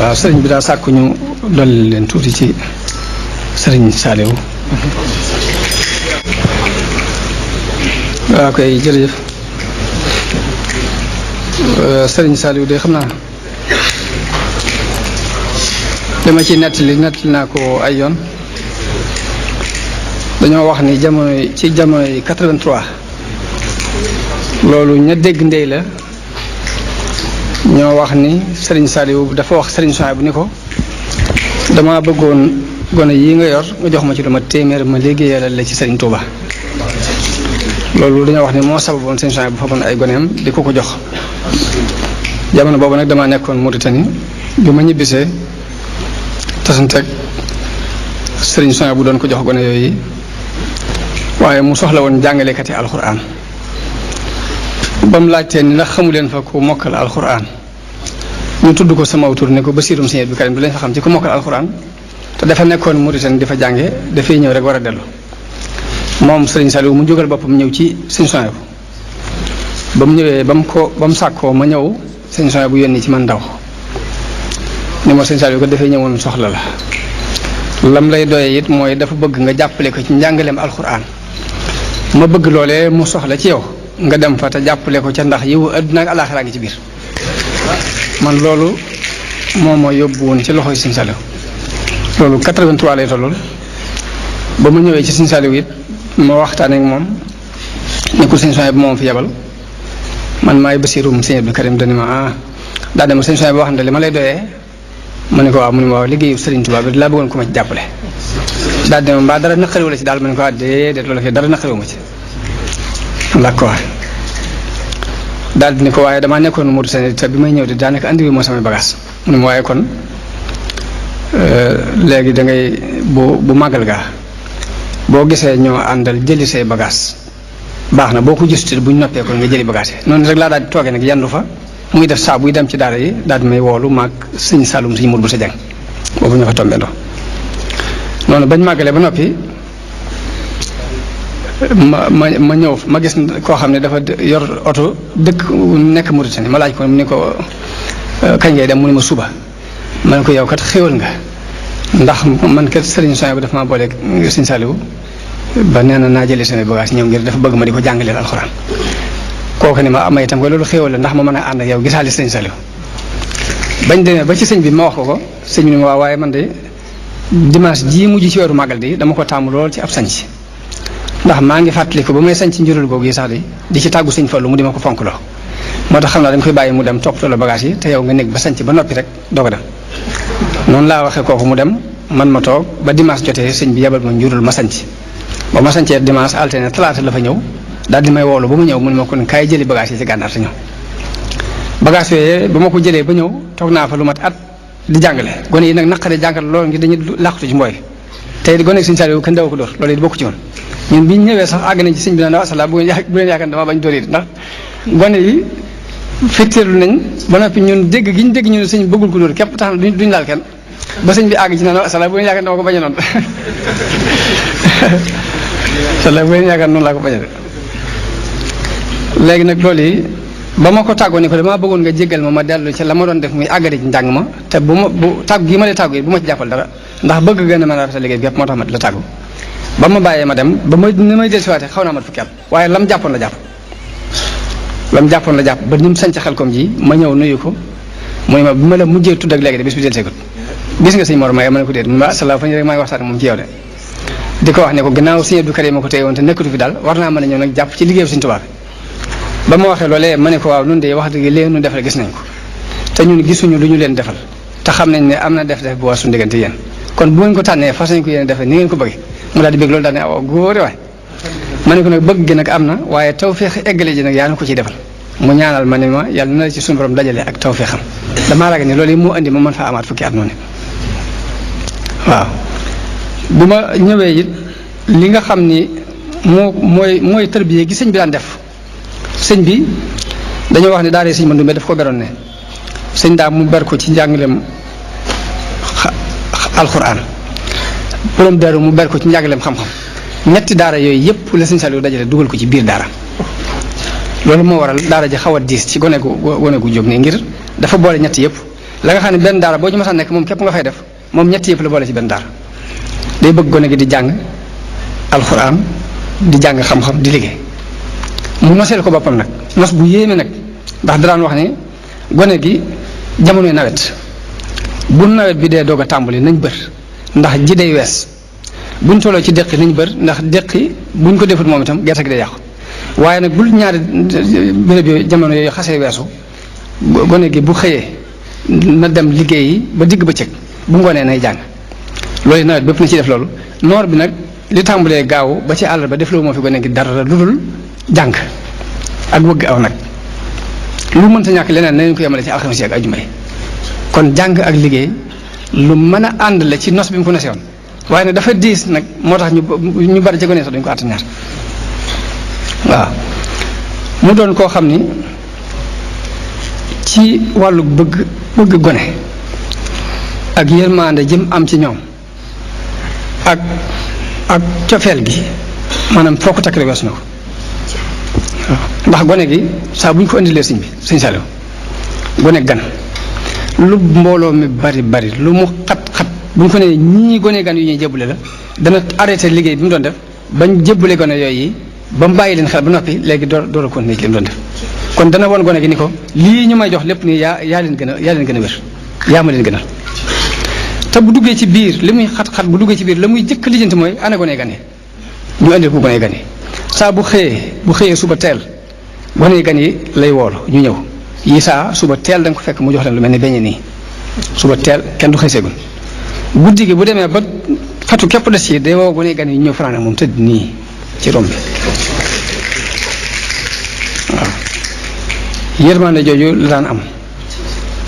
waaw sëriñ bi daa sàkku ñu dolli leen tuuti ci sëriñ Saliou. waaw kay jërëjëf sëriñ Saliou de xam naa dama ci nettali naa ko ay yoon. dañoo wax ni jamonoy 83 loolu ña dégg ndey la ñoo wax ni Serigne Saliou dafa wax Serigne Souhaïbou bu ni ko dama bëggoon gone yi nga yor nga jox ma ci lu ma téeméer ma liggéeyal la ci Serigne Touba. loolu dañoo wax ni moo sababoon Serigne Souhaïbou bu faboon ay goneem di ko jox. jamono boobu nag damaa nekkoon Mauritanie bi ma ñibbisee tasanteeg Serigne Souhaïbou bu doon ko jox gone yooyu. waaye mu soxla woon jàngalekati alxuraan ba mu laajtee ni ndax xamu leen fa ku mokkal alxuraan ñu tudd ko sama tur ne ko Basiirum Sëñ Abdou Karim du lañ fa xam ci ku mokkal alxuraan te dafa nekkoon Mauritanie di fa jànge dafay ñëw rek war a dellu moom Serigne Saliou mu jógal boppam ñëw ci Serigne Souhaïbou ba mu ñëwee ba mu sàkkoo ma ñëw Serigne Souhaïbou bu yónni ci man ndaw ni ma Serigne Saliou ko dafay ñëwoon soxla la lam lay doyee it mooy dafa bëgg nga jàppale ko ci njàngaleem alxuraan ma bëgg loolee mu soxla ci yow nga dem fa te jàppale ko ca ndax yow adduna ak alaaxira ngi ci biir man loolu moo ma yóbbu woon ci loxoy Serigne Saliou loolu 83 lay tollool ba mu ñëwee ci Serigne Saliou it ma waxtaanee ak moom nekkul Serigne Souhaïbou moom fi yebal man maay Basiirum Sëñ Abdou Karim dani ma daa dem Serigne Souhaïbou wax na li ma lay doyee ma ne ko waaw mu ne ma waaw liggéeyu Serigne Touba bi laa bëggoon ko ma ci jàppale daal di ma mbaa dara naqariwu la ci daal ma ne ko déedéet loolu fii dara naqariwu ma ci la ko wax daal di ne ko waaye damaa nekkoon Mauritanie te bi may ñëw di daanaka andi wi moo samay bagage mu ne ma waaye kon léegi da ngay bu màggal gaa boo gisee ñoo àndal jëli say bagage baax na boo ko gisut buñ noppee kon nga jëli bagage yi noonu rek laa daal di toogee nag yandu fa muy def saa buy dem ci daara yi daal di may woolu maag sëñ Saloum sëñ Mour bu sa jàng boobu ñoo fa tombé noonu bañ màggalee ba noppi ma ñëw ma gis koo xam ne dafa yor oto dëkk nekk Mauritanie ma laaj ko mu ne ko kañ ngay dem mu ne ma suba ma ne ko yow kat xéwal nga ndax man kat Serigne Souhaïbou dafa maa booleeg sëñ Saliou ba nee na naa jëlee samay bagage ñëw ngir dafa bëgg ma di ko jàngaleel alxuraan kooku ne ma amay itam ko loolu xéwal la ndax ma mën a ànd ak yow gisaale sëñ Saliou bañ demee ba ci sëñ bi ma wax ko sëñ bi ne ma waaye man de dimanche jii mujj ci weeru màggal di dama ko tàmm lool ci ab sanc ndax maa ngi fàttaliku ba may sanc njurul googu yi sax di ci tàggu sëñ Fallu mu di ma ko fonk loo moo tax xam naa dañ koy bàyyi mu dem toppatoo la bagage yi te yow nga nekk ba sanc ba noppi rek doog a dem noonu laa waxee kooku mu dem man ma toog ba dimanche jotee sëñ bi yebal ma njurul ma sanc ba ma sancee dimanche altine talaata la fa ñëw daal di may woolu ba mu ñëw mu ne ma kon kaay jëli bagage yi ci gànnaar te ñëw bagage yooyu ba ma ko jëlee ba ñëw toog naa fa lu mat at di jàngale gone yi nag naqaree jàngal loolu ngir dañuy làqatu ci mbooy tey gone ak sëñ Saliou kenn daw ko dóor loolu it bokku ci woon ñun bi ñu ñëwee sax àgg nañ ci sëñ bi naan asalaam bu leen yaakaar dama bañ dóor yi ndax gone yi fitteerlu nañ ba noppi ñun dégg gi ñu dégg ñu ne sëñ bëggul ko dóor képp tax duñ laal kenn ba sëñ bi àgg ci naan asalaam bu leen yaakaar dama ko bañ a noonu asalaam bu leen yaakaar noonu laa ko bañ a léegi nag loolu yi ba ma ko tàggoo ni ko damaa bëggoon nga jéggal ma dellu ci la ma doon def muy àggale ci njàng ma te bu tàggu gi ma lay tàggu yi bu ma ci jàppal dara ndax bëgg gën a mën a rafetal liggéey bi yëpp moo tax ma di la tàggu ba ma bàyyee ma dem ba ni may dellusiwaatee xaw naa mat fukki at waaye lam jàppoon la jàpp ba ni mu sañc Xelkom ji ma ñëw nuyu ko mu ne ma bi ma la mujjee tudd ak léegi de bis bi delluseegut gis nga sëñ Mor Maye ma ne ko déet mu ne asalaam fa ñu rek maa ngi waxtaan moom ci yow de di ko wax ne ko gannaaw sëñ Abdou Karim ma ko téye woon te nekkatu fi daal war naa mën a ñëw nag jàpp ci liggéeyu sëñ Tuubaa ba ma waxee loolee ma ne ko waaw nun de wax dëgg léegi nu defal gis nañ ko te ñun gisuñu lu ñu leen defal te xam nañ ne am na def bu war suñu diggante yéen kon bu ngeen ko tànnee fas nañ ko yéen defee ni ngeen ko bëgg mu daal di bëgg loolu daal ne aw góore waay ma ne ko nag bëgg gi nag am na waaye tawfeex eggale ji nag yaa na ko ciy defal mu ñaanal ma ne ma yàlla na la ci suñu borom dajale ak tawfeexam damaa ragal ne loolu yi moo indi ma mën faa amaat fukki at noonu waaw bu ma ñëwee it li nga xam ni mooy tërbiye gi sëñ bi daan def sëñ bi dañoo wax ne daara sëñ Mandoumbe daf ko beroon ne sëñ daa mu ber ko ci njàngaleem alxuraan borom daaru mu ber ko ci njàngaleem xam-xam ñetti daara yooyu yëpp la sëñ Saliou dajale dugal ko ci biir daara loolu moo waral daara ji xaw a diis ci gone gu jóg nii ngir dafa boole ñetti yëpp la nga xam ne benn daara boo ci masaan nekk moom képp nga fay def moom ñett yëpp la boole ci benn daara day bëgg gone gi di jàng alxuraan di jàng xam-xam di liggéey mu noseel ko boppam nag nos bu yéeme nag ndax daan wax ne gone gi jamonoy nawet bu nawet bi dee doog a tàmbali nañ bër ndax ji day wees buñ tolloo ci deqi nañ bër ndax deqi buñ ko defut moom itam gerte gi day yàqu waaye nag bul ñaari béréb yooyu jamono yooyu xasee weesu gone gi bu xëyee na dem liggéeyi ba digg bëccëg bu ngoonee nay jàng loolu nawet bépp na ci def loolu noor bi nag li tàmbalee gaaw ba ci àll ba def loolu moo fi gone gi dara lu dul jàng ak wëgg aw nag lu mënta ñàkk leneen nañu ko yemale ci alxames yi ak ajuma yi kon jàng ak liggéey lu mën a ànd la ci nos bi mu ko nosewoon waaye nag dafa diis nag moo tax ñu bari ci gone sax dañu ko àttan ñaar waaw mu doon koo xam ni ci wàllu bëgg gone ak yërmande jëm am ci ñoom ak cofeel gi maanaam foo ko takk rek weesu na ko waaw ndax gone gi saa bu ñu ko indilee sëñ bi sëñ Saliou gone gan lu mbooloo mi bari lu mu xat bu ñu ko nee ñii gone gan yu ñuy jébbale la dana arrêté liggéey bi mu doon def bañ jébbale gone yooyu ba mu bàyyi leen xel ba noppi léegi door a continuer li mu doon def kon dana won gone gi ni ko lii ñu may jox lépp nii yaa leen gën a wér yaa ma leen gënal te bu duggee ci biir li muy xat-xat bu duggee ci biir la muy jëkk lijjanti mooy ana gone gan yi ñu andil ko gone gan yi saa bu xëyee suba teel gone gan yi lay woolu ñu ñëw yi saa suba teel da nga ko fekk mu jox leen lu mel ni beñe nii suba teel kenn du xëy seegul guddi gi bu demee ba fatu képp des ci day woo gone gan yi ñëw fanaan ak moom tëdd nii ci rom bi waaw yërmande jooju la daan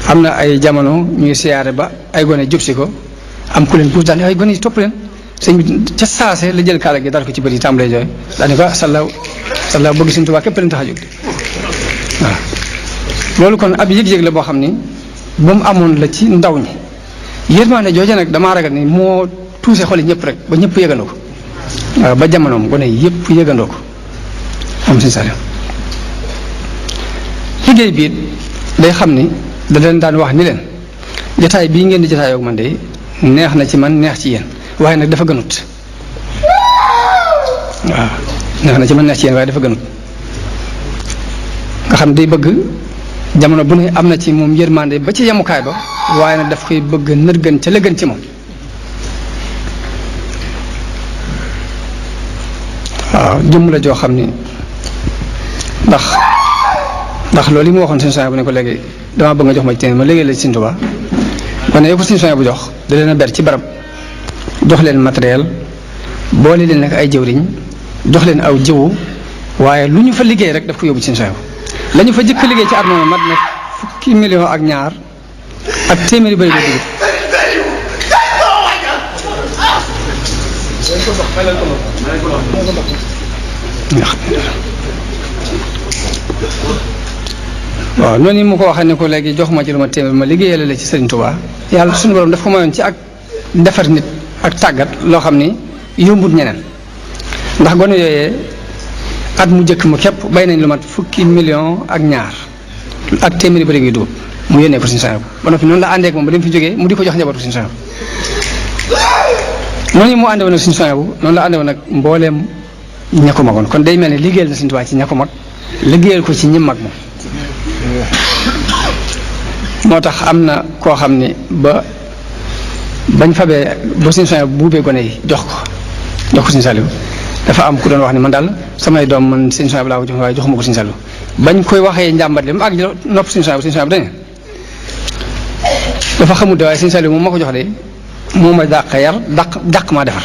am na ay jamono ñuy siyaare ba ay gone jub si ko am ku leen guus daal ay gone yi topp leen sëñ bi ca saase la jël kaala gi dal ko ci bët yi tàmbalee jooy daal ni ko sallaaw bëgg Sëñ Tuubaa képp leen tax a jóg waaw loolu kon ab yëg-yëg la boo xam ni ba mu amoon la ci ndaw ñi yërmande jooju nag damaa ragal ni moo tuuse xoli ñëpp rek ba ñëpp yëgandoo ko waaw ba jamonoom gone yëpp yëgandoo ko am Sëñ Saliou liggéey bi day xam ni da leen daan wax ni leen jataay bii ngeen di jataayoo man de neex na ci man neex ci yéen waaye nag dafa gënut waaw neex na ci man neex ci yéen waaye dafa gënut nga xam day bëgg jamono bu ne am na ci moom yërmande ba ci yemukaay ba waaye nag daf koy bëgg nërgën ca la gën ci moom waaw jëmm la joo xam ni ndax loolu yi mu waxoon Sëñ Souhaïbou bu ne ko léegi damaa bëgg nga jox ma ci ma léegi la ci Sëñ Tuubaa kon ne yow ko Sëñ Souhaïbou bu jox da leen a ber ci barab jox leen matériel boole leen nag ay jëwriñ jox leen aw jiwu waaye lu ñu fa liggéey rek daf ko yóbbu ci Sëñ Souhaïbou la ñu fa jëkk liggéey ci at moom mat nag fukki million ak ñaar ak téeméeri bëri dugub waaw noonu mu ko waxee ne ko léegi jox ma ci lu ma téeméer ma liggéeyale la ci Sëriñ Tuubaa yàlla suñu borom daf ko mayoon ci ak defar nit ak tàggat loo xam ni yombut ñeneen ndax gone yooyee at mu njëkk mu képp bay nañ lu mat fukki million ak ñaar ak téeméeri bëri gi dugub mu yónnee ko Sëñ Souhaïbou ba noppi noonu la àndee ak moom ba dem fi jógee mu di ko jox njabootu Sëñ Souhaïbou noonu mu àndee woon ak Sëñ Souhaïbou noonu la àndee woon ak mbooleem ña ko magoon kon day mel ni liggéeyal na Sëñ Tuubaa ci ña ko mag liggéeyal ko ci ñi mag moom moo tax am na koo xam ni bañ fabee ba Sëñ Souhaïbou buubee gone yi jox ko Sëñ Saliou dafa am ku doon wax ni man daal samay doom man Sëñ Souhaïbou laa ko jox waaye joxuma ko Sëñ Saliou bañ koy waxee njàmbat li mu àgg nopp Sëñ Souhaïbou dañ dafa xamul de waaye Sëñ Saliou moom ma ko jox de moo ma dàq yar dàq maa defar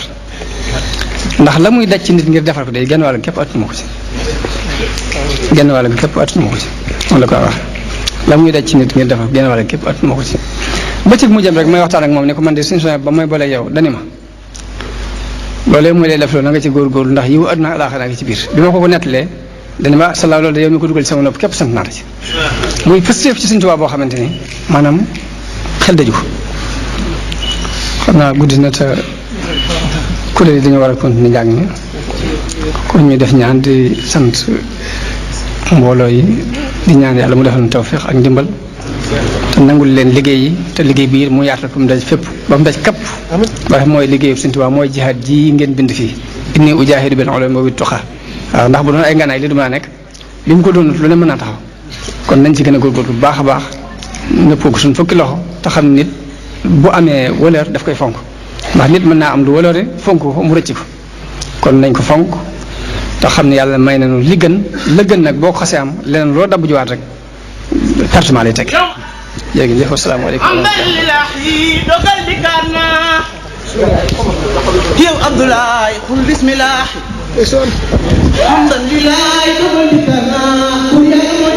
ndax la muy daj ci nit ngir defar ko de genn wàll képp attuma ko ci genn wàll gi képp attuma ko ci moom la koy wax la muy daj ci nit ngir defar genn wàll képp attuma ko ci bëccëg mu jëm rek may waxtaan ak moom ne ko man de Sëñ Souhaïbou ba may boole yow dani ma loolee mooy lay def loolu na nga ci góorgóorlu ndax yiw àdduna alaaxira ngi ci biir bi ma ko nettalee dani ma salaaw loolu de yow mi ko dugal ci sama nopp képp sant naa la ci muy pësteef ci Sëñ Tuubaa boo xamante ni maanaam xel daju ko xam naa guddi na te kuréel yi dañu war a continuer njàng mi kon ñu def ñaan di sant mbooloo yi di ñaan yàlla mu defal ñu tawfeex ak ndimbal nangul leen liggéey yi te liggéey bi mu yaatal ko mu daj fépp ba mu daj kapp wax mooy liggéeyu Sëriñ Tuubaa mooy jihaad ji ngeen bind fii inni ujaahidu bil ulumi wa bit tuqa waaw ndax bu doon ay nganaay li du mën a nekk li mu ko doon lu ne mën naa taxaw kon nañ ci gën a góorgóorlu bu baax a baax nëppoo ko suñ fukki loxo te xam nit bu amee wëlër daf koy fonk ndax nit mën naa am lu wëlëre fonk ko mu rëcc ko kon nañ ko fonk te xam ne yàlla may nañu li gën la gën nag boo ko xasee am leneen loo dabb jiwaat rek pertement lay teg jërëjëf asalaamaaleykum dogal di karna yow Abdoulaye xul bismillah alhamdulillah dogal di karna ku yàlla